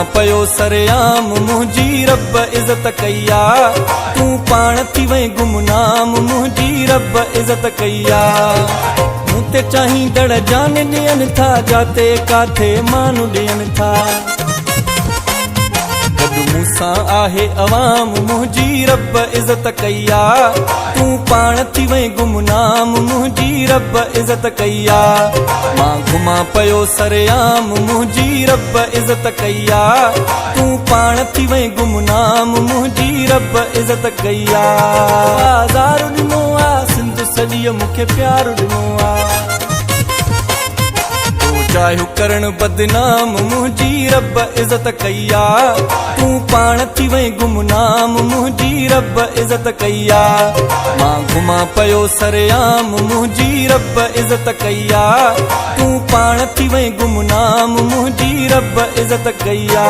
گهمان پيو سرعام منهنجي رب عزت ڪئي آ. تون پاڻ ٿي وئين گمنام منهنجي رب عزت ڪئي آ. مون تي چاهيندڙ جان ڏين ٿا جاتي ڪاٿي مان ڏين ٿا. گڏ مون سان آهي عوام منهنجي رب عزت ڪئي آ. تون پاڻ ٿي وئين گمنام منهنجي رب عزت ڪئي آ. مان گهمان پيو سرعام منهنجي رب عزت ڪئي آ. تون پاڻ ٿي وئين گمنام منهنجي رب عزت ڪئي آ. آزار ڏنو آ سنڌ سڄيء مون کي پيار ڏنو آ. تو چاهيو ڪرڻ بدنام منهنجي رب عزت ڪئي آ. تون پاڻ ٿي وئين گمنام منهنجي رب عزت ڪئي آ. مان گهمان پيو سرعام منهنجي رب عزت ڪئي آ. تون پاڻ ٿي وئين گمنام منهنجي رب عزت ڪئي آ.